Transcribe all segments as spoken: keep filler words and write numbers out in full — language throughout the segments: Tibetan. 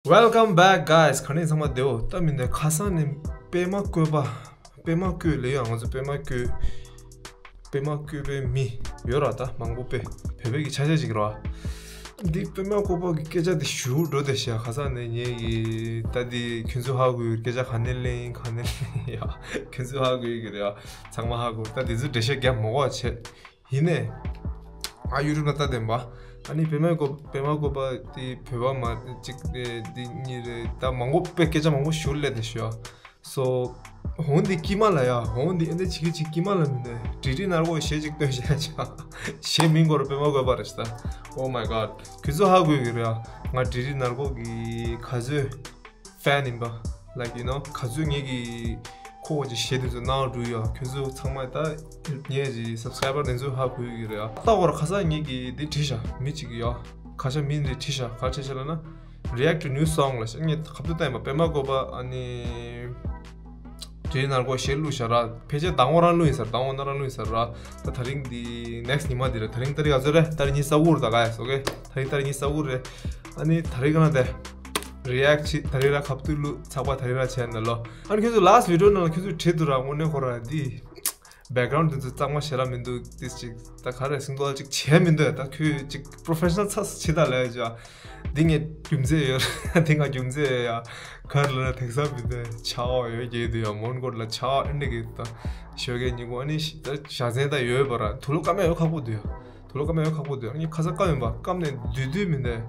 Welcome back, guys. ག་ནས་ཚང་མ་བདེ་བོ། ད་མི་འདི་ཁ་སང་ནས་པད་མ་བཀོད་པ། པད་མ་བཀོད་ལེ་ཡ། ང་ཚོ་པད་མ་བཀོད། པད་མ་བཀོད་པའི་མི་ཡོད་ར། ད་མང་པོ་པས་བོད་པའི་གི་ཆ་ཆ་ཅིག་ར། འདི་པད་མ་བཀོད་པ་གི་སྐད་ཆ་འདི་ཞུ་འགྲོ་དེ་ཤ། ཁ་སང་ནས་ངས་གི་ད་འདི་ཁྱོད་ཚོ་ཧ་གོ་སྐད་ཆ་ག་ནས་ལེན་ག་ནས་ལེན་ཡ། ཁྱོད་ཚོ་ཧ་གོ་གི་རེད་ཡ། ཚང་མ་ཧ་གོ། ད་འདི་ཚོ་འགྲེལ་བཤད་རྒྱབ་མོ་གོ་བྱེད། ཡིན་ནས། ཨ་ཡུ་ཊུབ་ལ་ལྟ་བསྡད་པ། ཨ་ནི་པད་མ་བཀོད། པད་མ་བཀོད་པ་དེ་བོད་པ་མ་གཅིག་རེད། འདི་གཉིས་རེད། ད་མང་པོ་པས་སྐད་ཆ་མང་པོ་ཞུ་ལས་དེ་ཤོ། སོ། ཧོང་འདི་ཀི་མ་ལ་ཡ། ཧོང་འདི་ཨེ་འདི་བྱེད་ཀྱི་བྱེད་ཀི་མ་ལ་མི་འདུག་དྲི་རི་ནར་གོ་གཞས་ཅིག་སྟོན་བྱས་ཆ། གཞས་མིང་སྐོར་པད་མ་བཀོད་པ་རེད་ཤ། ད། Oh my god. ཁྱོད་ཚོ་ཧ་གོ་གི་རེད་ཡ། ང་དྲི་རི་ནར་གོ་གི་ག་ཚོད་ཕན་ཡིན་པ། Like, you know, ག་ཚོད་ངེད་ཀྱི་ཁོ་བོ་ཅིག་བྱེད་དུས་ཚོད་ནང་འགྲོ་ཡོད། ཁྱོད་ཚོ་ཚང་མ་ད་ངེད་ཀྱི་སབ་སི་ཀ་རའི་བར་དེ་ཚོ་ཧ་གོ་གི་རེད་ཡ། ད་འོར་ཁ་སང་ངེད་ཀྱི་འདི་བྲིས་ཤག་མི་གཅིག་གིས་ཡ། ཁ་ཤ་མི་འདི་བྲིས་ཤག་ག་བྲིས་ཤག་ལབ་ན། React to new song ལབ་ཤག་ངས་ཁ་ཐུག་བལྟས་པ་པད་མ་བཀོད་པ་ཨ་ནི། དྲི་རི་ནར་གོ་གཞས་བླུགས་ཤག་ར། ཕལ་ཆེར་ཟླ་ངོ་རང་བླུགས་ཡིན་ས་རེད། ཟླ་ངོ་ན་རང་བླུགས་ཡིན་ས་རེད་ར། ད་དེ་རིང་འདི་next ཉི་མ་འདི་རེད། དེ་རིང་ཏ་རིག་ག་ཚོད་རེད། ཏ་རིག་ཉི་ཤུ་རྩ་དགུ་རེད་ད་guys, okay? དེ་རིང་ཏ་རིག་ཉི་ཤུ་རྩ་དགུ་རེད། ཨ་ནི་དེ་རིང་ག་ན་དེ་React བྱེད། དེ་རིང་ར་ཁ་ཐུག་བླུགས་ཚགས་པ་དེ་རིང་ར་བྱས་ནས་ལོ། ཨ་ནི་ཁྱོད་ཚོ་last video ནང་ལ་ཁྱོད་ཚོས་བྲིས་འདུག་ར། དངོས་གནས་ཁོ་ར་འདི་background དེ་ཚོ་གཙང་མ་ཞེ་དྲག་མི་འདུག་དེ་ཅིག་ད་ག་རེ་ཟེར་འདུག་ཅིག་བྱས་མི་འདུག་ད་ཁྱོད་ཅིག་professional ཚ་བྱེད་ད་ལས་ཅ། འདི་ངས་རྒྱུ་མཚན་ཡོད་ར། འདི་ང་རྒྱུ་མཚན་ཡོད་ཡ། ག་རེ་ལ་དེང་སང་མི་འདུག་ཆ་བ་ཡོད་རྒྱུ་འདུག་ཡ། མོན་གྷོ་ལ་ཆ་བ་ཨེ་འདྲ་གི་ད་ཞོགས་ཀས་ཉིན་གུང་ཨ་ནི་ཤི་ད་ཞག་མཚན་ད་ཡོད་པ་ར། དུག་ལོག་བཀབ་མ་ཡོད་ཁག་པོ་འདུག་ཡ། དུག་ལོག་བཀབ་མ་ཡོད་ཁག་པོ་འདུག་ཡ། ངས་ཁ་སང་བཀབ་ཡིན་པ། བཀབ་ནས་དུས་དུས་མི་འདུག་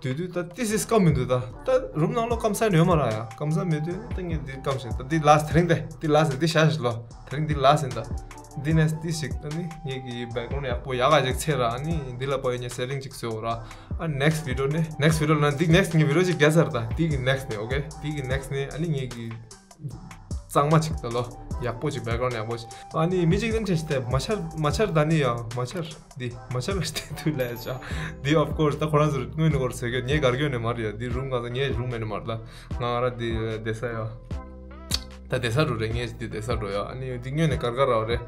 དུས་དུས་ད་ཏི་སིས་བཀབ་མི་འདུག་ད་ད་རུམ་ནང་ལོགས་བཀབ་ས་ཡོད་མ་ར་ཡ། བཀབ་ས་མེད་དུས་ད་ངས་འདི་བཀབ་ཤེས། ད་འདི་last དེ་རིང་དེ་འདི་last འདི་བཞག་ཤིག་ལོ། དེ་རིང་འདི་last ཡིན་ད། འདི་ནས་འདི་ཞིག་ཨ་ནི་ངེད་ཀྱི་background ཡག་པོ་ཡག་ག་ཅིག་ཚེ་ར། ཨ་ནི་འདི་ལ་པོ་ཡིན་ཉེ་setting ཅིག་བཟོས་འོ་ར། ཨ་next video ནི་next video ལ་འདི་next ངའི་video ཅིག་རྒྱལ་ཚར་ད། འདི་གི་next ནི་okay འདི་གི་next ནི་ཨ་ནི་ངེད་ཀྱི་གཙང་མ་ཅིག་ད་ལོ། ཡག་པོ་ཅིག་background ཡག་པོ་ཅིག་ཨ་ནི་མི་ཅིག་ལིང་ཁྲེ་ཞིག་དེ་མ་ཆར་མ་ཆར་ད་ནི་ཡ་མ་ཆར་འདི་མ་ཆར་ཞིག་དེ་དུས་ལས་ཅ། འདི་of course ད་ཁོ་རང་ཚོར་དངོས་གནས་སྐོར་ཟེར་གི་ངས་གར་གྱོན་ནས་མ་རེད་ཡ། འདི་རུམ་གང་ས་ངའི་རུམ་མེད་ནས་མ་རེད་ད། ང་ར་འདི་བསྡད་ས་ཡ། ད་བསྡད་ས་རུ་རེད། ངས་འདི་བསྡད་ས་འགྲོ་ཡ། ཨ་ནི་འདི་སྔོན་ནས་གར་གར་ར་བ་རེད།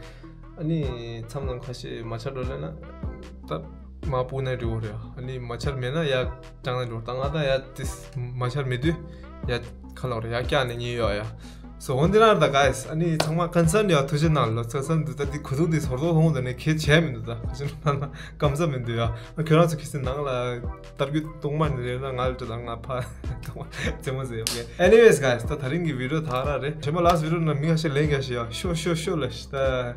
ཨ་ནི་མཚམས་ནང་ཁ་ཤས་མ་ཆར་འགྲོ་ལེ་ན། ད་མ་སྤུ་ནས་འགྲོ་རེད། ཨ་ནི་མ་ཆར་མེད་ན་ཡ་ཅང་ན་འགྲོ། ད་ང་ད་ཡ་ཏིས་མ་ཆར་མེད་དུས་ཡ་ཁ་ལོག་རེད། ཡ་སྐྱག་ནས་ཉེ་ཡོད་ཡ། སོ་འོན་ཏེ་ན་ད་guys ཨ་ནི་ཚང་མ་concern ཡ་ཐུགས་རྗེ་གནང་ལོ། ཚ་ཚ་འདི་ད་འདི་ཁུ་ཐུག་འདི་ཟོར་ཐོག་ཐོང་འདི་ནས་ཁེ་བྱས་མི་འདུག་ད་ཁ་ཆེ་ན་ན་སྐམ་ས་མི་འདུག་ཡ། ཁྱོད་རང་ཚོ་ཁེ་སེ་ནང་ལ་ལྟར་རྒྱུ་གཏོང་མ་ནི་རེད་ན་ང་ལ་ད་ང་ཕ་གཏོང་མ་རྩེད་མོ་ཟེར། Okay, anyways guys ད་ད་རིང་གི་video ད་ར་རེད། ཞེ་མ་last video ན་མི་ཁ་ཤས་ལེན་རྒྱ་ཞེ་ཡ། ཤོ་ཤོ་ཤོ་ལ་ཤི་ད།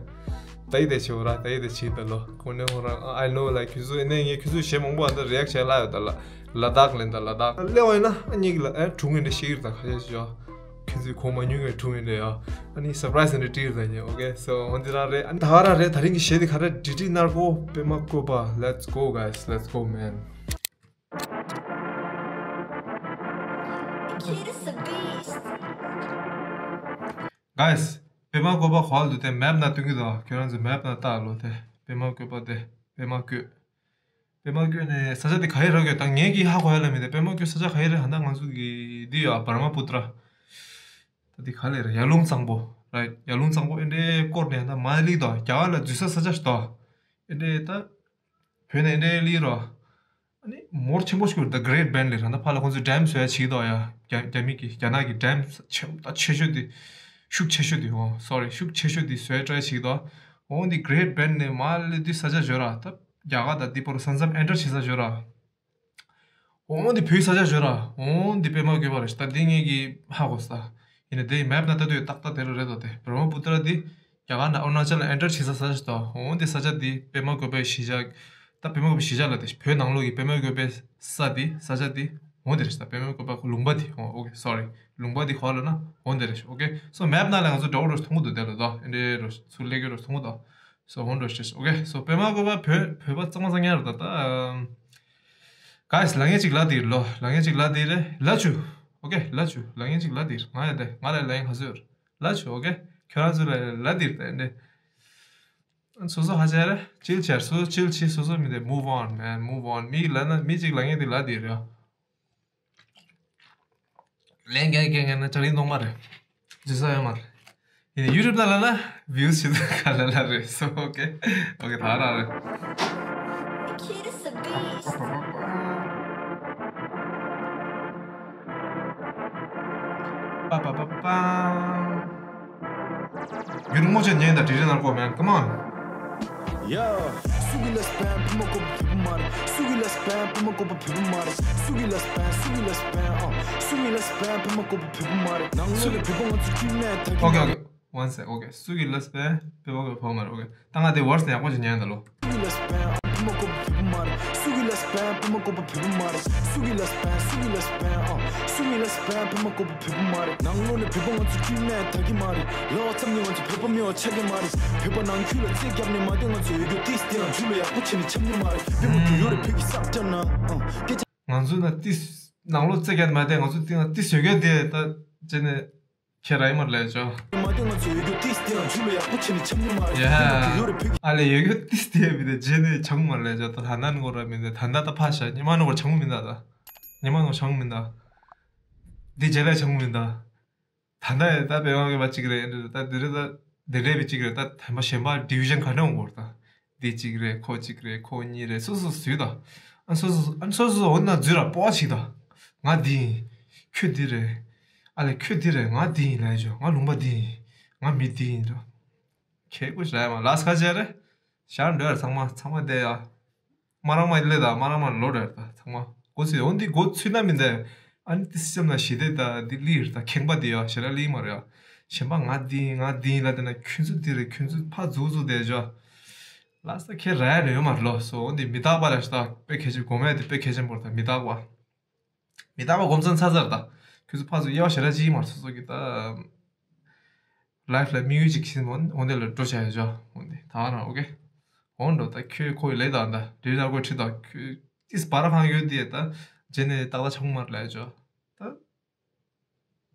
ད་ཡི་དེ་ཆེ་བོ་ར། ད་ཡི་དེ་ཆེ་ད་ལོ། ཁོ་ནས་ཧོ་ར། I know like ཁྱོད་ཚོ་ཨེ་ནས་ངས་ཁྱོད་ཚོ་ཞེ་མང་པོ་ཨ་ད་react བྱས་ལ་ཡོད་ད་ལ། ལ་དྭགས་ལེན་ད་ལ་དྭགས་ལེ་བ་ཡིན་ན་ཨ་ཉིག་ལ་ཨེ་གྲུང་ཡིན་ད་ཤེས་ཀྱི་རེད་ད། ཁ་ཤས་ཤོ་ཁྱོད་ཚོས་གོ་མ་མྱོང་གི་གྲུང་ཡིན་ད་ཡ། ཨ་ནི་surprise ཡིན་ད་ཀྲིག་ད་ཉེ། Okay, so འོན་ཏེ་རང་རེད། ཨ་ནི་ད་ག་རང་རེད། ད་རིང་གི་གཞས་དེ་ག་རེ། དྲི་རི་ནར་གོ་པད་མ་བཀོད་པ། Let's go guys, let's go man. Kid is a beast. Guys པད་མ་བཀོད་པ་ག་བ་འདུག་དེ་map ནང་སྟོན་གྱི་འདུག་ཁྱོད་རང་ཚོ་map ནང་ལྟ་ལོ། དེ་པད་མ་བཀོད་པ་དེ། པད་མ་བཀོད། པད་མ་བཀོད་ནས་ས་ཆ་དེ་ག་ཡེ་རག་གི་ཡོད། ད་ངས་ཀྱིས་ཧ་གོ་ཡ་ལ་མི་དེ་པད་མ་བཀོད་ས་ཆ་ག་ཡེ་རེད། ཧ་ད་ང་ཚོ་གི་འདི་ཡོད་པར་མ་པུ་ཏྲ། ད་འདི་ག་ལེ་རེད། ཡར་ཀླུང་གཙང་པོ་ར། ཡར་ཀླུང་གཙང་པོ་ཨེ་འདྲའི་སྐོར་ནས་ད་མ་ལི་དོ་རྒྱ་གར་ལ་འཛུལ་ས་ས་ཆ་ཞིག་དོ། ཨེ་འདྲའི་ད་བོད་ནས་ཨེ་འདྲའི་ལི་རོ། ཨ་ནི་མོར་ཆེན་པོ་ཞིག་ཡོད་རེད། The Great Bend ལེ་ར། ད་ཕ་ལ་ཁོང་ཚོས་dam བཟོ་ཡ་བྱེད་དོ་ཡ། རྒྱ་རྒྱ་མི་གི་རྒྱ་ནག་གི་dam ཆེ་ད་ཆེ་ཤོས་དེ། ཤུགས་ཆེ་ཤོས་དེ། ཨོ་sorry ཤུགས་ཆེ་ཤོས་དེ་བཟོ་ཡ་try བྱེད་དོ། འོ་འདི་Great Bend ནས་མ་ལི་དུས་ས་ཆ་ཞིག་ཡོད་ར། ད་རྒྱ་གར་ད་འདི་བར་ས་མཚམས་enter བྱེད་ས་ཞིག་ཡོད་ར། འོ་འདི་བོད་ས་ཆ་ཞིག་ཡོད་ར། འོ་འདི་པད་མ་བཀོད་པ་རེད། ད་འདི་ངས་ཀྱིས་ཧ་གོ་ས། ཡིན་ན་དེ་map ནང་ལྟ་དུས་ཏག་ཏག་དེ་རུ་རེད་དོ། དེ་བྷ་ར་མ་པུ་ཏྲ་འདི་རྒྱ་གར་ནས་ཨ་རུ་ན་ཅལ་ལ་enter བྱེད་ས་ས་ཆ་ཞིག་དོ། འོ་འདི་ས་ཆ་འདི་པད་མ་བཀོད་པའི་གཞིས་ཆགས། ད་པད་མ་བཀོད་པའི་གཞིས་ཆགས་ལ་དེ་བོད་ནང་ལོགས་ཀྱི་པད་མ་བཀོད་པའི་ས་འདི་ས་ཆ་འདི་འོ་འདི་རེད། ད་པད་མ་བཀོད་པ་ལུང་པ་འདི། འོ་okay, sorry ལུང་པ་འདི་ག་བ་ལབ་ན་འོ་འདི་རེད། Okay, so map ནང་ལ་ང་ཚོ་འདྲ་བོ་རུ་མཐོང་གི་འདུག་དེ་ལ་དོ། ཨེ་འདྲའི་རུ་ཚུར་སླེབས་ཀྱི་རུ་མཐོང་གི་འདུག So འོ་འདྲ་ཞིག Okay, so པད་མ་བཀོད་པ་བོད་བོད་པ་གཙང་མ་གཙང་རྐྱང་རེད་ད། ད་guys ལ་ངས་ཅིག་ལ་དེ་ལོ། ལ་ངས་ཅིག་ལ་དེ་རེད་ལ་ཆུ། Okay, ལ་ཆུ་ལ་ངས་ཅིག་ལ་དེ་ང་ཡ་དེ་ང་ལ་ལ་ཡིན་ག་ཚོད་ལ་ཆུ། Okay, ཁྱོད་རང་ཚོ་ལ་ལ་དེ་རེད་དེ་འདྲ། སོ་སོ་ཧ་ཅང་རེད། ཅིལ་ཆེར་སོ་སོ་ཅིལ་ཆེ་སོ་སོ་མི་དེ་move on man, move on. མི་ལ་ན་མི་ཅིག་ལ་ངས་དེ་ལ་དེ་རེད། ལན་རྒྱག་རྒྱག་ངན་ན་ཅང་རིང་གཏོང་མ་རེད། རྗེས་ས་ཡོད་མ་རེད། ཡིན་ན་ཡུ་ཊུབ་ནང་ལ་ན་views ཞིག་ཏུ་ག་ལ་ལ་རེད། So okay, okay ད་ར་རེད། The kid is a beast. པ་པ་པ་པ། ཡུལ་ངོ་ཆེ་ཉན་ད་དྲི་རི་ནར་གོ་མེན། Come on. Yeah. སུ་གི་ལས་པན་ཕི་མ་ཀོ་པ་ཕི་པ་མ་རེད། སུ་གི་ལས་པན་ཕི་མ་ཀོ་པ་ཕི་པ་མ་རེད། སུ་གི་ལས་པན་སུ་གི་ལས་པན་ཨ། སུ་གི་ལས་པན་ཕི་མ་ཀོ་པ་ཕི་པ་མ་རེད། ནང་ལོགས་ནས་བོད་པ་ང་ཚོ་ཁྱོད་ནས་ད་གི། Okay, okay. One sec. Okay. སུ་གི་ལས་པན་ཕི་མ་ཀོ་པ་ཕི་པ་མ་རེད། Okay. ད་ང་དེ་ཝར་སི་ནས་ཡག་པོ་ཞིག་ཉན་ད་ལོ། སུ་གི་ལས་པན་ཕི་མ་ཀོ་པ་ཕི་པ་མ་རེད། སུ་གི་ལས་པན་ཕི་མ་ཀོ་པ་ཕི་པ་མ་རེད། སུ་གི་ལས་པན་སུ་གི་ལས་པན་ཨ། སུ་གི་ལས་པན་ཕི་མ་ཀོ་པ་ཕི་པ་མ་རེད། ནང་ལོགས་ནས་བོད་པ་ང་ཚོ་ཁྱོད་ནས་ད་གི་མ་རེད། ལོ་ཙམ་ཉིན་ང་ཚོ་བོད་པ་མི་བ་ཆགས་ཀྱི་མ་རེད། བོད་པ་ནང་ཁུལ་ལ་རྩེད་རྒྱབ་ནས་མ་བསྡད། ང་ཚོ་ཡོད་རྒྱུ་ཏིས་དེ་རང་ཆུ་ལ་ཡག་པོ་བྱས་ནས་ཆམ་གྱི་མ་རེད། བོད་པ་དུ་ཡོད་རེད་བོད་ཀྱི་ས་སྐྱ་ན་ཨ། སྐད་ཆ། ང་ཚོ་ན་ཏིས་ནང་ལོགས་རྩེད་རྒྱབ་མ་བསྡད། ང་ཚོ་ཏིས་ན་ཏིས་ཡོད་རྒྱུ་དེ་ད་བྱས་ནས་ཁྱེད་ར་ཡི་མར་ལས་ཅོ། མ་བསྡད། ང་ཚོ་ཡོད་རྒྱུ་ཏིས་དེ་རང་ཆུ་ལ་ཡག་པོ་བྱས་ནས་ཆམ་གྱི་མ་རེད། བོད་པ་དུ་ཡོད་རེད་བོད་ཀྱི། ཨ་ལས་ཡོད་རྒྱུ་ཏིས་དེ་མི་དེ་བྱས་ནས་ཆམ་གྱི་མ་རེད་ཅོ། ད་ད་ནན་གོ་ར་མི་དེ་ད་ད་ད་ཕ་ཤ་ཉི་མ་ནོ་གོ་ཆམ་གྱི་མི་ད་ད་ཉི་མ་ནོ་ཆམ་གྱི་མི་ད། འདི་རྗེས་ལ་ཆང་མིན་ད། ད་ལྟ་ཡ་ད་པེ་ཝང་གི་བ་གཅིག་རེད། ད་འདི་རེད་ད། འདི་འདྲས་པའི་གཅིག་རེད། ད་ཐེམ་པ་གཞན་པ་ཌི་བི་ཞན་ག་འདྲ་འོང་གོ་ར་ད། འདི་གཅིག་རེད། ཁོ་གཅིག་རེད། ཁོ་གཉིས་རེད། སོ་སོ་སུས་ད། ཨ་སོ་སོ་ཨ་སོ་སོ་འོ་ན་འཛུལ་ར་པོ་ཅིག་ད། ང་འདི་ཡིན། ཁྱོད་འདི་རེད། ཨ་ལས་ཁྱོད་འདི་རེད། ང་འདི་ཡིན་ལ་ཡ་ཇོ། ང་ལུང་པ་འདི་ཡིན། ང་མི་འདི་ཡིན་ད། ཁྱེད་ཀུ་ཞ་ཡ་མ་ལ་སི་ཁ་ཅེ་རེད། ཞར་འགྲོ་ཡ་ཚང་མ་ཚང་མ་བསྡད་ཡ། མ་རང་མ་ལེ་ད་མ་རང་མ་ལོ་རེད་ད་ཚང་མ་གོ་ཚུལ་འོན་ཏེ་གོ་ཚུལ་ན་མིན་ད། ཨ་ནི་ཏི་སེམས་ལ་ཞི་བདེ་ད་འདི་ལི་རེད་ད་ཁེངས་པ་འདི་ཡ་ཞེ་ར་ལི་མ་རེད་ཡ། གཞན་པ་ང་འདི་ང་འདི་ལ་དེ་ན་ཁྱོད་ཚོ་འདི་རེད། ཁྱོད་ཚོ་ཕ་ཛུ་ཛུ་བསྡད་ཇོ། ལ་ས་ཁེ་ར་ཡ་རེད་ཡོད་མ་རེད་ལོ། སོ་འོན་ཏེ་མི་རྟག་པ་ལ་ཞི་ད་དཔེ་གལ་ཆེ་གོ་མེད་དེ་དཔེ་གལ་ཆེན་པོ་རེད་ད་མི་རྟག་པ། མི་རྟག་པ་སྒོམ་ཚང་ཚ་ཚར་ད། ཁྱོད་ཚོ་ཕ་ཚོ་དབྱེ་བ་ཞེ་དྲག་ཅིག་མ་སོ་སོ་གི་ད། ལའིཕ་ལ་དམིགས་ཡུལ་ཅིག་ཁྱིམ་འོན་འོན་དེ་ལ་འགྲོ་བྱ་ཡ་ཇོ། འོན་དེ་ད་རང་ཨོ་ཀེ། འོན་འགྲོ་ད་ཁྱོད་ཁོ་ཡི་ལས་དང་ད་འདྲི་ན་ཁོ་ཁྲི་ད་ཁྱོད་ཏིས་བར་ཁང་ཡོད་དེ་ད་རྗེས་ནས་ཏག་ཏག་ཆགས་མ་རེད་ལ་ཇོ། ད།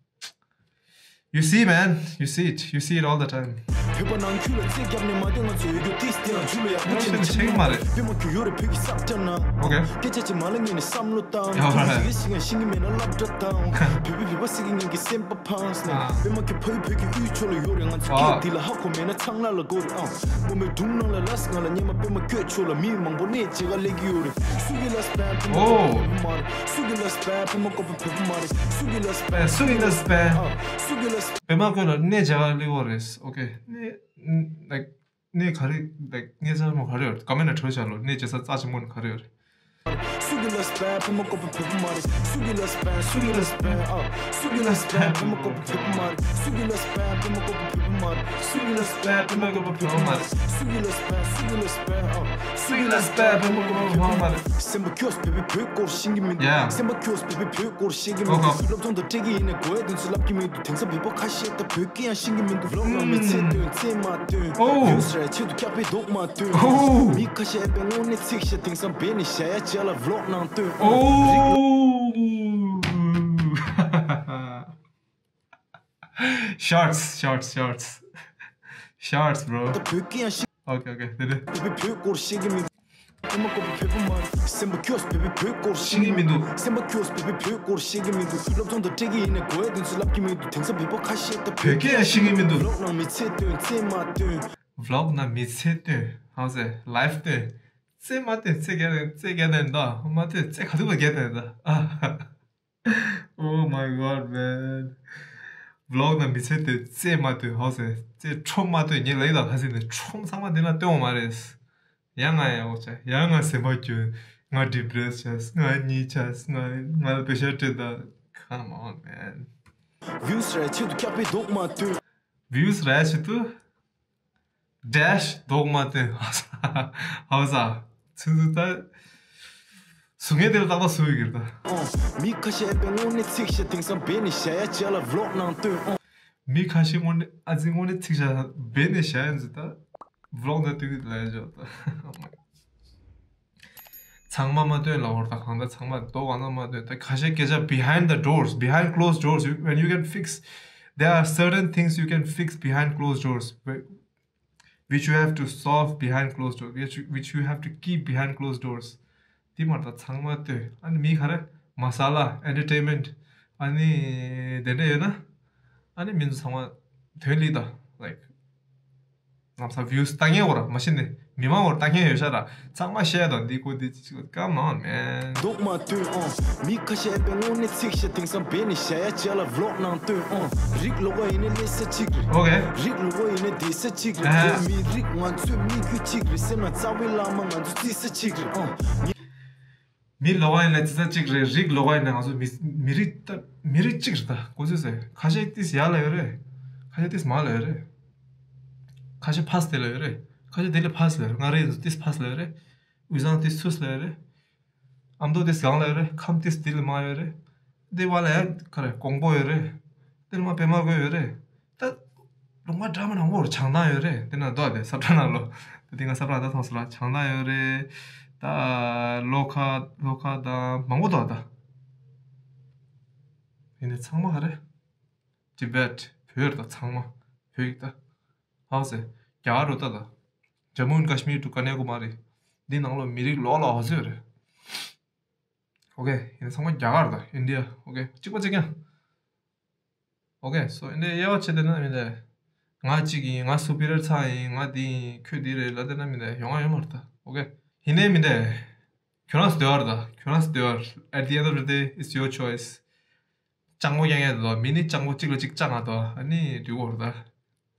You see, man. You see it. You see it all the time. བོད་པ་ནང་ཁུལ་ལ་རྩེད་རྒྱབ་ནས་མ་བསྡད། ང་ཚོ་ཡོད་རྒྱུ་ཏིས་དེ་རང་ཆུ་ལ་ཡག་པོ་བྱས་ནས་ཆེ་གི་མ་རེད། པད་མ་ཁྱོད་ཡོད་རེད་བོད་ཀྱི་ས་སྐྱ་ན། ཨོ་ཀེ། སྐད་ཆ་ཅིག་མ་ལ་ངས་ནས་བསམ་བློ་བཏང་། ཡོད་རེད། ཤེས་ཀྱི་ཤེས་ཀྱི་མེད་ན་སློབ་གྲྭ་བཏང་། བོད་པའི་བོད་པ་ཟེར་གྱི་ངེད་ཀྱི་སེམས་པ་ཕངས་ནས། ཨ། པད་མ་ཁྱོད་ཕ་ཡུལ་བོད་ཀྱི་དབུས་ཕྱོགས་ལ་ཡོད་རེད། ང་ཚོ་ཨ། སྐད་འདི་ལ་ཧ་གོ་མེད་ན་ཚང་ལ་ལ་གོ་རེད་ཨང་། སྨོན་པའི་སྒྲུང་ནང་ལ་ལས་ང་ལ་སྙན་མ་པད་མ་ཁྱོད་ཕྱོགས་ལ་མི་མང་པོ་གནས་བྱེད་ག་སླེབས་ཀྱི་ཡོད་རེད། སུ་གི་ལས་པད་ཕ་མ་ཨོ། ཁོ་པ་ཕ་མ་རེད། སུ་གི་ལས་པད་ཕ་མ་ཁོ་པ་ཕ་མ་རེད། སུ་གི་ལས་པད། སུ་གི་ལས་པད། ཨ། སུ་གི་ལས། པད་མ་ཁོ་ལ་གནས་བྱེད་ག་སླེབས་ཀྱི་ཡོད་རེད། ཨོ་ཀེ། གནས་like གནས་ག་རེ་like གནས་ཚང་མ་ག་རེ་ཡོད། ཀོ་མེན་ཊི་ལ་འགྲོ་བྱ་ལོ། གནས་བྱེད་ས་རྩ་ཆེན་པོ་ནི་ག་རེ་ཡོད་རེད། སུ་གི་ལས་པད་ཕ་མ་ཁོ་པ་ཕ་མ་རེད། སུ་གི་ལས་པད། སུ་གི་ལས་པད། ཨ། སུ་གི་ལས་པད་ཕ་མ་ཁོ་པ་ཕ་མ་རེད། སུ་གི་ལས་པད་ཕ་མ་ཁོ་པ་ཕ་མ་རེད། སུ་གི་ལས་པད་ཕ་མ་ཁོ་པ་ཕ་མ་རེད། སུ་གི་ལས་པད། སུ་གི་ལས་པད། ཨ། སུ་གི་ལས་པད་ཕ་མ་ཁོ་པ་ཕ་མ་རེད། སེམས་པ་སྐྱོ་བོད་པའི་བོད་སྐོར་ཤེས་ཀྱི་མི་འདུག Yeah. སེམས་པ་སྐྱོ་བོད་པའི་བོད་སྐོར་ཤེས་ཀྱི་མི་འདུག་ཨོ་ཧོ། སློབ་སྦྱོང་དང་སྤྲད་ཀྱི་ཡིན་ནའི་གོ་ཡ་དོན་ཚོད་ལབ་ཀྱི་མི་འདུག་དེང་སང་བོད་པ་ཁ་ཤས་ད་བོད་སྐད་ཡང་ཤེས་ཀྱི་མི་འདུག་ལོག་ལོག་མི་ཚེ་སྟོན་རྩེད་མ་སྟོན། ཨོ། ཡུས་རའི་ཆེད་དུ་སྐྱག་པའི་རྡོག་མ་སྟོན། ཨོ། མི་ཁ་ཤས་ཨེ་པའི་དངོས་གནས་ཚིག་ཤ་དེང་སང་བེད་ནས་བཞག་ཡ་བྱ་ལ་ཝི་ལོག་ནང་སྟོན། ཨོ། Shots, shots, shots. Shots, bro. ད་བོད་སྐད་ཡང་ཤེས། Okay, okay. དེ་རེད། བོད་པའི་བོད་སྐོར་ཤེས་ཀྱི་མི་འདུག་ཕ་མ་ཀོ་པ་བོད་པ་མ་རེད། སེམས་པ་སྐྱོ་བོད་པའི་བོད་སྐོར་ཤེས་ཀྱི་མི་འདུག་སེམས་པ་སྐྱོ་བོད་པའི་བོད་སྐོར་ཤེས་ཀྱི་མི་འདུག་སློབ་སྦྱོང་དང་སྤྲད་ཀྱི་ཡིན་ནའི་གོ་ཡ་དོན་ཚོད་ལབ་ཀྱི་མི་འདུག་དེང་སང་བོད་པ་ཁ་ཤས་ད་བོད་སྐད་ཡང་ཤེས་ཀྱི་མི་འདུག་ལོག་ནང་མི་ཚེ་སྟོན་རྩེད་མ་སྟོན། ཝི་ལོག་ནང་མི་ཚེ་སྟོན། How say? Life སྟོན། རྩེད་མ་སྟོན། རྩེད་རྒྱག་རྩེད་རྒྱག་ནས་འདུག་མ་སྟོན། རྩེད་ག་དུས་པ་རྒྱག་ནས་འདུག Oh my god, man. ཝི་ལོག་ནང་མི་ཚེ་སྟོན། རྩེད་མ་སྟོན། How say? རྩེད་ཁྲོམ་མ་སྟོན། ངས་ལབ་ཡིན་ད་ཁ་སང་ནས་ཁྲོམ་ཚང་མ་འདི་ན་སྟོན་འོང་མ་རེད། ཡང་ང་ཡང་འོ་ཆ། ཡང་ང་སེམས་པ་སྐྱོ། ང་ཌི་པི་རེ་སི་ཆགས། ང་གཉིད་ཆགས། ང་ང་ལ་པེ་ཤ་སྤྲད་ད། Come on, man. ཝིའུ་སི་རའི་ཆེད་དུ་སྐྱག་པའི་རྡོག་མ་སྟོན། ཝིའུ་སི་རའི་ཆེད་དུ་ཌེཤ་རྡོག་མ་སྟོན། ཧའོ་ས། ཧའོ་ས། ཚུན་ཚོད་ད། སུ་ངས་དེ་ལ་ཏག་ཏག་སུ་ཡོད་ཀྱི་རེད་ད། མི་ཁ་ཤས་ཨེ་པའི་དངོས་གནས་ཚིག་ཤ་དེང་སང་བེད་ནས་བཞག་ཡ་བྱ་ལ་ཝི་ལོག་ནང་སྟོན། མི་ཁ་ཤས་དངོས་གནས་ཨ་ཙི་དངོས་གནས་ཚིག་ཤ་བེད་ནས་བཞག་ཡ་ཚོད་ད། ཝི་ལོག་ནང་སྟོན་གྱི་ལ་ཡ་ཇོ་ད། ཚང་མ་མ་སྟོན་ལ་འོར་ད་གང་ད་ཚང་མ་རྡོག་གང་ད་མ་སྟོན་ད་ཁ་ཤས་སྐད་ཆ། Behind the doors, behind closed doors, when you can fix, there are certain things you can fix behind closed doors, wh- which you have to solve behind closed doors, which, which you have to keep behind closed doors. དེ་མ་ད་ཚང་མ་སྟོན། ཨ་ནི་མི་ག་རེ་མ་ས་ལ་ཨེན་ཊར་ཊེན་མེན་ཊི་ཨ་ནི་དེ་འདྲ་ཡོད་ན་ཨ་ནི་མི་ཚོ་ཚང་མ་དོན་ལི་ད་like ལམ་སང་ཝིའུ་སི་ལྟ་ངེས་འོ་ར་མ་གཞི་ནས་ མི་མང་བོར་ལྟ་མཁན་ཡོད་ཤག་ར། ཚང་མ་བཤད་དང་འདི་ཀོ་འདི་ཅིག་ཀ་མང་མེད། མདོག་མ་སྟོན་ཨང་། མི་ཁ་ཤས་པའི་དངོས་གནས་ཚིག་ཤ་དེང་སང་བེད་ནས་བྱ་ཡ་བྱ་ལ་ཝི་ལོག་ནང་སྟོན་ཨང་། རིགས་ལོག་པ་ཡིན་ནས་ལས་ས་གཅིག་རེད། ཨོ་ཁེ། རིགས་ལོག་པ་ཡིན་ནས་བསྡད་ས་གཅིག་རེད། ཨ་ཧ། བོད་མི་རིགས་ང་ཚོའི་སྨིག་རྒྱུ་གཅིག་རེད་ཟེར་ན་རྩ་བའི་བླ་མ་ང་ཚོ་རྩི་ས་གཅིག་རེད་ཨང་། མི་ལོག་པ་ཡིན་ནས་རྩི་ས་གཅིག་རེད། རིགས་ལོག་པ་ཡིན་ནས་ང་ཚོ་མི་མི་རིགས་ད་མི་རིགས་གཅིག་རེད་ད། གོ་ཚོད་ཟེར། ཁ་ཤས་ཏིས་ཡར་ལ་ཡོད་རེད། ཁ་ཤས་ཏིས་མར་ལ་ཡོད་རེད། ཁ་ཤས་ཕ་སི་དེ་ལ་ཡོད་རེད། ཁ་ཤས་དེ་ལས་ཕ་སི་ལ་ཡོད་རེད། ང་རེ་ཡིན་ཚོ་ཏིས་ཕ་སི་ལ་ཡོད་རེད། དབུས་གཙང་ཏིས་ཚུས་ལ་ཡོད་རེད། ཨ་མདོ་ཏིས་གང་ལ་ཡོད་རེད། ཁམས་ཏིས་དེ་ལས་མར་ཡོད་རེད། དེ་བ་ལ་ཡང་ག་རེ་ཀོང་པོ་ཡོད་རེད། དེ་ལས་མར་པད་མ་དགོན་ཡོད་རེད། ད་ལུང་པ་འདྲ་མི་འདྲ་བོར་བྱང་ཐང་ཡོད་རེད། དེ་ན་རྡོ་དེ་ས་བཀྲ་ནང་ལོ། དེ་ང་ས་བཀྲ་ད་མཐོང་སོང་ལ་བྱང་ཐང་ཡོད་རེད། ད་ལྷོ་ཁ་ལྷོ་ཁ་ད་མང་པོ་འདུག་ད། ཡིན་ནའི་ཚང་མ་ག་རེ། ཏི་བེད་བོད་ད་ཚང་མ་བོད་ཡིག་ད། ཧ་ཟེ། རྒྱ་གར་རུ་ད་ད། ཇམ་མུ་ཨེན་ཀ་ཤི་མིར་ཏུ་ཀ་ནྱ་ཀུ་མ་རི། འདི་ནང་ལོ་མི་རིགས་ལོག་ལོག་ཧ་ཟེ་ཡོད་རེད། ཨོ་ཁེ། ཡིན་ནའི་ཚང་མ་རྒྱ་གར་ད་ཨིན་ཌི་ཡ། ཨོ་ཁེ། གཅིག་པ་གཅིག་རྐྱང་། ཨོ་ཁེ། སོ་ཨིན་ཌི་ཡ་དབྱེ་བ་ཕྱེ་བསྡད་ན་མི་འདྲ། ང་གཅིག་ཡིན། ང་སུ་པི་རི་ཡར་ཚང་ཡིན། ང་འདི་ཡིན། ཁྱོད་འདི་རེད་ལབ་བསྡད་ན་མི་འདྲ། ཡོང་ང་ཡོད་མ་རེད་ད། ཨོ་ཁེ། ཡིན་ནའི་མི་འདྲ། ཁྱོད་རང་སྡོད་པ་རེད་ད། ཁྱོད་རང་སྡོད་པ། At the end of the day, it's your choice. སྤྱང་པོ་རྐྱང་རྐྱང་དོ། མི་ནི་སྤྱང་པོ་གཅིག་ལ་གཅིག་སྤྱང་ང་དོ། ཨ་ནི་འགྲིག་གོ་རེད་ད། ད་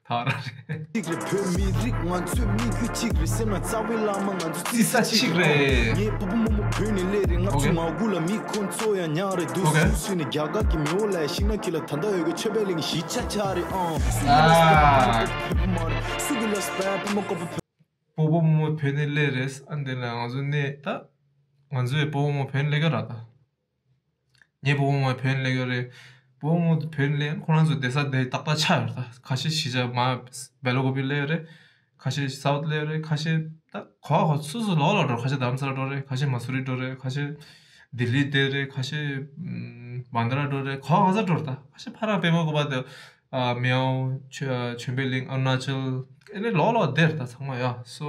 ར་རེད། གཅིག་རེད། བོད་མི་རིགས་ང་ཚོའི་སྨིག་རྒྱུ་གཅིག་རེད་ཟེར་ན་རྩ་བའི་བླ་མ་ང་ཚོ་རྩི་ས་གཅིག་རེད། ངའི་སྤོ་བོ་རྨོ་མོ་བོད་ནས་སླེབས་རེད། ང་ཚོ་ང་དགུ་ལ་མི་ཁོང་ཚོ་ཡང་ཉག་རེད་འདུག་ཨོ་ཁེ། སུ་སུ་ནས་རྒྱ་གར་གྱི་མེས་པོ་ལ་ཤིང་ནགས་ཁྱི་ལ་ད་ལྟ་ཡོད་གི་ཆོས་པའི་གླིང་གཞིས་ཆགས་ཆགས་རེད་ཨང་། སུ་གི་ལ་སྤེ་ར་ཕེབས་མ་རེད། སུ་གི་ལ་སྤེ་ར་ཕེབས་མ་ཀོ་པ་ཕེབས། སྤོ་བོ་རྨོ་མོ་བོད་ནས་སླེབས་རེད། ཨ་འདི་ལ་ང་ཚོ་གནས་ད། ང་ཚོའི་སྤོ་བོ་རྨོ་མོ་བོད་ནས་སླེབས་ཀྱི་རེད་ད། ངའི་སྤོ་བོ་རྨོ་མོ་བོད་ནས་སླེབས་ཀྱི་རེད། སྤོ་བོ་རྨོ་མོ་བོད་ནས་སླེབས། ཁོ་རང་ཚོ་བསྡད་ས་དེ་ཏག་ཏག་ཆགས་ཡོད་རེད་ད། ཁ་ཤས་གཞིས་ཆགས་མར་སྦེལ་ཀོབ་སླེབས་ཡོད་རེད། ཁ་ཤས་སའུཐ་སླེབས་ཡོད་རེད། ཁ་ཤས་ད་ག་བ་ག་བ་སོ་སོ་ལོག་ལོག་འགྲོ། ཁ་ཤས་རྡ་རམ་ས་ལ་འགྲོ་རེད། ཁ་ཤས་མ་སུ་རི་འགྲོ་རེད། ཁ་ཤས་ལྡི་ལི་བསྡད་རེད། ཁ་ཤས་ཨམ་བན་དེ་ར་འགྲོ་རེད། ག་བ་ག་ས་འགྲོ་རེད་ད། ཁ་ཤས་ཕར་ར་པད་མ་བཀོད་པ་དེ་ཨ་མེའོ་ཆོས་ཆོས་པའི་གླིང་ཨ་རུ་ན་ཅལ་ཨེ་ནས་ལོག་ལོག་བསྡད་རེད་ད་ཚང་མ་ཡ། སོ།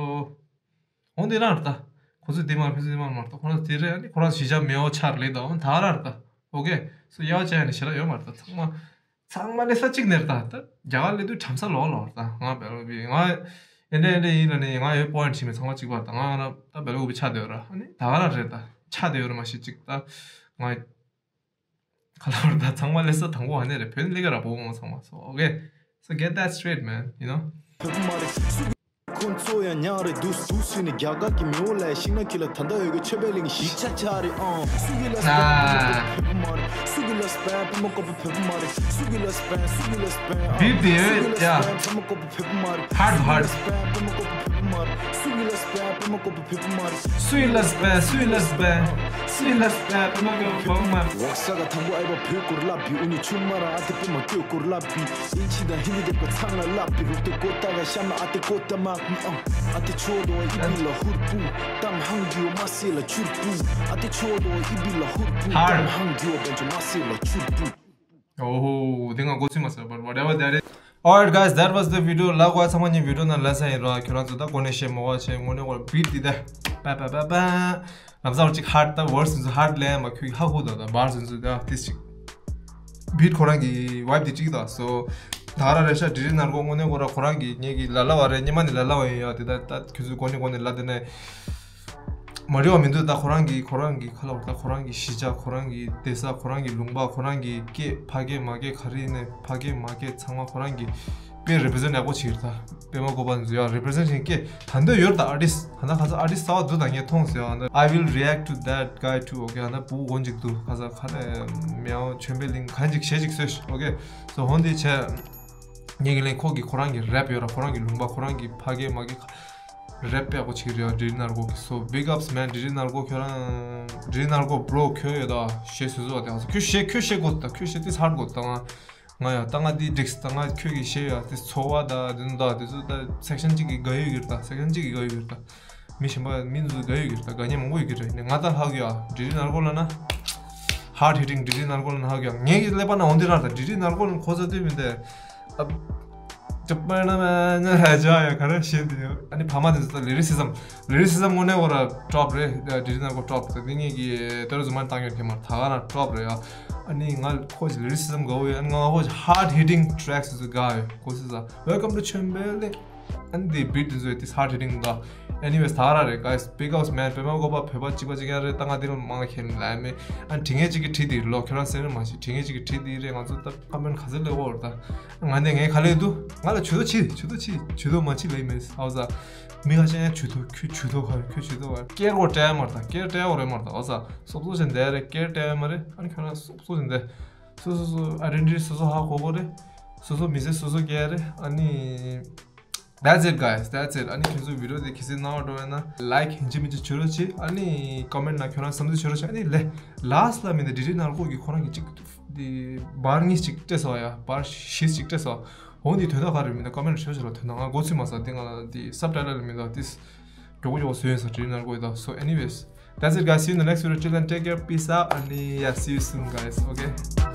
འོང་དེ་རང་རེད་ད། ཁོ་ཚོས་དེ་མ་རེད། ཁོ་ཚོས་དེ་མ་རེད། མ་རེད་ད། ཁོ་རང་དེ་རེད། ཨ་ནི་ཁོ་རང་གཞིས་ཆགས་མེའོ་ཆགས་རེད་ད། འོང་ད་ར་རེད་ད། ཨོ་ཁེ། སོ་དབྱེ་བ་ཕྱེ་ཡ་ནི་ཞེ་དྲག་ཡོད་མ་རེད་ད། ཚང་མ་ཚང་མ་སླེབས་ས་གཅིག་ནས་རེད་ད། ད་རྒྱ་གར་སླེབས་དུས་གྲམ་ས་ལོག་ལོག་རེད་ད། ང་བལ་བི་ང་ཨེ་འདྲ་ཨེ་འདྲ་ཡིན་ལ་ནི་ང་ཡོད་པོ་ཨིན་ཊི་མེད་ཚང་མ་གཅིག་པ་རེད་ད། ང་ང་རང་ད་བལ་བི་ཆགས་བསྡད་ཡོད་ར། ཨ་ནི་ད་ག་རང་རེད་ད། ཆགས་བསྡད་ཡོད་ར་མ་ཤེས་གཅིག་ད། ང་ག་ལ་བར་ད་ཚང་མ་སླེབས་ས་དང་པོ་ཨ་ནི་རེད། བོད་ནས་སླེབས་ཀྱི་ར་སྤོ་བོ་རྨོ་མོ་ཚང་མ། So okay, so get that straight, man, you know. ཁོང་ཚོ་ཡང་ཉག་རེད་འདུག་སུ་སུ་ནས་རྒྱ་གར་གྱི་མེས་པོ་ལ་ཤིང་ནགས་ཁྱི་ལ་ད་ལྟ་ཡོད་གི་ཆོས་པའི་གླིང་གཞིས་ཆགས་ཆགས་རེད་ཨང་། སུ་གི་ལ་སྤེ་ར་ཕེབས་མ་རེད། སུ་གི་ལ་སྤེ་ར་ཕེབས་མ་ཀོ་པ་ཕེབས་མ་རེད། སུ་གི་ལ་སྤེ་ར་སུ་གི་ལ་སྤེ་ར་ཨང་། སུ་གི་ལ་སྤེ་ར་ཕེབས་མ་ཀོ་པ་ཕེབས་མ་རེད། སུ་གི་ལ་སྤེ་ར་ཕེབས་མ་ཀོ་པ་ཕེབས་མ་རེད། སུ་གི་ལ་སྤེ་ར་ཕེབས་མ་ཀོ་པ་ཕེབས་མ་རེད། སུ་ཡི་ལ་སྤེ་ར་སུ་ཡི་ལ་སྤེ་ར་སུ་ཡི་ལ་སྤེ་ར་ཕེབས་མ་ཀོ་པ་ཕེབས་མ་རེད། འོག་ས་ག་དང་པོ་ཨའི་བ་བོད་སྐོར་ལབ་པི་ཨུ་ནི་ཆུ་མ་ར་ཨ་ཏི་པི་མ་ཀྱོ་སྐོར་ལབ་པི་ཨིན་ཇི་དང་ཧིན་དི་དེབ་ཀ་ཚང་ལ་ལབ་པི་རུག་ཏེ་ཀོ་ཏ་ག་ཤ་མ་ཨ་ཏི་ཀོ་ཏ་མ་ཨ་ཏི་ཆོ་དོ་ཨི་བི་ལ་ཧུར་པུ་ཏམ་ཧང་གྱོ་མ་སེ་ལ་ཆུར་པུ་ཨ་ཏི་ཆོ་དོ་ཨི་བི་ལ་ཧུར་པུ་ཧར། ཏམ་ཧང་གྱོ་བན་ཆོ་མ་སེ་ལ་ཆུར་པུ། ཨོ་ཧོ། དེ་ང་མགོ་ཚོས་མ་ཟེར་བར་whatever that is. Alright guys, that was the video. ལ་གོ་ཚང་མ་ཉིན་བི་ཌི་ཡོ་ནང་ལ་ས་ཡིན་རོ། ཁྱོད་རང་ཚོ་ད་གོ་ནས་ཤེས་མོ་བ་ཆེ་དངོས་གནས་གོ་བི་ཊི་འདི་ད་པ་པ་པ་པ། ལམ་སང་ཅིག་ཧར་ད་ཝར་སུན་སུ་ཧར་ལེན་མ་ཁུག་ཧ་ཧུ་ད་ད་བར་སུན་སུ་ད་ཏིས་ཅིག་བི་ཊི་ཁོ་རང་གི་ཝའིབ་དེ་ཅིག་ད། སོ་ད་ག་ར་རེད་ཤག་འབྲི་རི་ནར་གོ་དངོས་གནས་ཁོ་ར་ཁོ་རང་གི་ངེད་ཀྱི་ལ་ལ་བ་རེད། ཉི་མ་ནི་ལ་ལ་བ་ཡིན་ཡ། དེ་ད་ད་ཁྱོད་ཚོས་གོ་ནས་གོ་ནས་ལ་དེ་ནས་མ་རེད་བ་མི་འདུག་ད་ཁོ་རང་གི་ཁོ་རང་གི་ཁ་ལ་བ་ད་ཁོ་རང་གི་གཞིས་ཆགས་ཁོ་རང་གི་བསྡད་ས་ཁོ་རང་གི་ལུང་པ་ཁོ་རང་གི་སྐད་ཕ་སྐད་མ་སྐད་ག་རེ་ཡིན་ནས་ཕ་སྐད་མ་སྐད་ཚང་མ་ཁོ་རང་གི་དཔེ་རེ་པི་རི་ཛེན་ཡག་པོ་བྱེད་ཀྱི་རེད། ད་དཔེ་མ་གོ་བ་འཛུལ་ཡ་རེ་པི་རི་ཛེན་ཊི་བྱེད་མཁན་ད་འདོད་ཡོད། ད་ཨར་ཊིསི་ད་ད་ག་ཚོད་ཨར་ཊིསི་གསར་པ་འདུག་ད་ངས་མཐོང་ཟེར་ཡ། ད་I will react to that guy too. Okay, ད་བུ་གོན་ཅིག་འདུག་ག་ཚོད་ག་ནས་མེའོ་ཆོས་པའི་གླིང་ག་ཅིག་གཞས་ཅིག་བཟོས་ཤག Okay, so ཧོན་དེ་བྱས་ངས་ཀྱི་ལན་ཁོ་གི་ཁོ་རང་གི་རེབ་ཡོད་ར། ཁོ་རང་གི་ལུང་པ་ཁོ་རང་གི་ཕ་སྐད་མ་སྐད་རེབ་པའི་གོ་ཆིག་རེད་ཡ། འབྲི་རི་ནར་གོ་གི། So big ups man, འབྲི་རི་ནར་གོ་ཁྱོད་རང་། འབྲི་རི་ནར་གོ་བྷྲོ་ཁྱོད་ཡོད་ད་གཞས་སུ་བཟོ་བ་དེ་ཧ་ས་ཁྱོད་གཞས་ཁྱོད་གཞས་གོ་ད་ཁྱོད་གཞས་དེ་ཧར་གོ་ད་ང་ང་ཡ་ད་ང་དེ་འགྲིག་ད་ང་ཁྱོད་ཀྱི་གཞས་ཡ་དེ་ཚོ་བ་ད་དེ་ནོ་ད་དེ་ཚོ་ད་སེག་ཤན་གཅིག་གི་དགའ་ཡོད་གི་རེད། ད་སེག་ཤན་གཅིག་གི་དགའ་ཡོད་གི་རེད། ད་མི་གཞན་པ་མི་ཚོ་དགའ་ཡོད་གི་རེད། ད་དགའ་མཁན་མང་པོ་ཡོད་གི་རེད། ནས་ང་ད་ཧ་གི་ཡ་འབྲི་རི་ནར་གོ་ལ་ན་hard hitting འབྲི་རི་ནར་གོ་ལ་ན་ཧ་གི་ཡ་ངས་ཀྱི་ཀླད་པ་ན་འོང་དེ་རང་ད་འབྲི་རི་ནར་གོ་ལ་ན་ཁོ་ཚ་དུས་མི་འདས། ཨ། ཅོ་པ་ན་མ་ན་ཧ་ཇ་ཡ་ག་རེ་བཤད་འདི་ཡོད། ཨ་ནི་ཕ་མ་དེ་ཚོ་ད་ལི་རི་སི་ཛམ། ལི་རི་སི་ཛམ་དངོས་གནས་ཁོ་ར་ཊོབ་རེད། ད་འབྲི་རི་ནར་གོ་ཊོབ་ད་འདི་ངེད་ཀྱི་ཏེ་རོ་ཟུ་མ་བཏང་ཡོད་ཁྱེད་མ་ད་ག་རང་ཊོབ་རེད་ཡ། ཨ་ནི་ང་ཁོ་ཅི་ལི་རི་སི་ཛམ་དགའ་བོ་ཡོད། ཨ་ནི་ང་ཁོ་ཅི་hard hitting tracks ཚོ་དགའ་ཡོད། ཁོ་སི་ས་Welcome to ཆོས་པའི་གླིང་། ཨ་ནི་དེ་བི་ཊི་དེ་ཚོ་དེ་hard hitting ད། Anyways, ད་ར་རེད། Guys, big ups man. པད་མ་བཀོད་པ་བོད་པ་གཅིག་པ་གཅིག་རྐྱང་རེད། ད་ང་འདི་ལ་མང་ཁྱེར་ལ་མེད། ཨ་ནི་དྲི་ངན་གཅིག་གིས་བྲིས་དེ་ལོ་ཁྱོད་རང་སེམས་ནས་མ་ཤི། དྲི་ངན་གཅིག་གིས་བྲིས་དེ་རེད། ང་ཚོ་ད་ཀ་མེན་ག་ཚོད་ལེགས་པོ་རེད། ད་ང་ནས་ངས་ག་ལས་འདུག་ང་ལ་ཇུས་གཏོགས་བྱེད། ཇུས་གཏོགས་བྱེད། ཇུས་གཏོགས་མ་བྱེད་ལེ་མེད། ཨའོ་ཟ། མི་ཁ་ཤས་ཡང་ཇུས་གཏོགས། ཁྱོད་ཇུས་གཏོགས་ག་རེ། ཁྱོད་ཇུས་གཏོགས་ག་རེ། སྐད་རོ་བྲལ་མ་རེད། ད་སྐད་བྲལ་བ་རེད་མ་རེད། ད་ཨའོ་ཟ། སོབ་སོབ་བྱས་བསྡད་རེད། སྐད་བྲལ་མ་རེད། ཨ་ནི་ཁྱོད་རང་སོབ་སོབ་བྱས་བསྡད། སོ་སོ་སོ་ཨའི་ཌེན་ཊི་ཊི་སོ་སོ་ཧ་གོ་གོ་རེད། སོ་སོ་མི་ཚེ་སོ་སོ་སྐྱེལ་རེད། ཨ་ནི། That's it, guys. That's it. ཨ་ནི་ཁྱེད་ཚོ་བི་ཌི་ཡོ་དེ་གལ་སྲིད་སྣང་བ་འགྲོ་ཡོད་ན་ལའིཀ་ཡིན་གཅིག་མིན་གཅིག་བྱོས་རོགས་བྱེད། ཨ་ནི་ཀོ་མེན་ཊི་ནང་ཁྱོད་རང་བསམ་ཚུལ་བྱོས་རོགས་བྱེད། ཨ་ནི་ལེ་ལཱསི་ལ་མི་འདི་ཌི་ཊི་ནང་ལྐོག་གི་ཁོ་རང་གི་གཅིག་དེ་བར་གཉིས་གཅིག་སྤྲད་སོང་ཡ། བར་བཞི་གཅིག་སྤྲད་སོང་། འོ་འདི་དོན་དག་ག་རེ་མི་འདུག་ཀོ་མེན་ཊི་བྱོས་བྱོས་ལ། དོན་དག་ང་མགོ་ཚོས་མ་ཟ། འདི་ང་ལ་འདི་སབ་ཊའི་ཊལ་མི་འདུག་འདི་མགྱོགས་པོ་མགྱོགས་པོ་བཟོས་ཡོད་ས། ཌི་ཊི་ནང་ལྐོག་ཡོད་ད། So anyways, that's it, guys. See you in the next video. Till then, take care. Peace out. And yeah, see you soon, guys. Okay.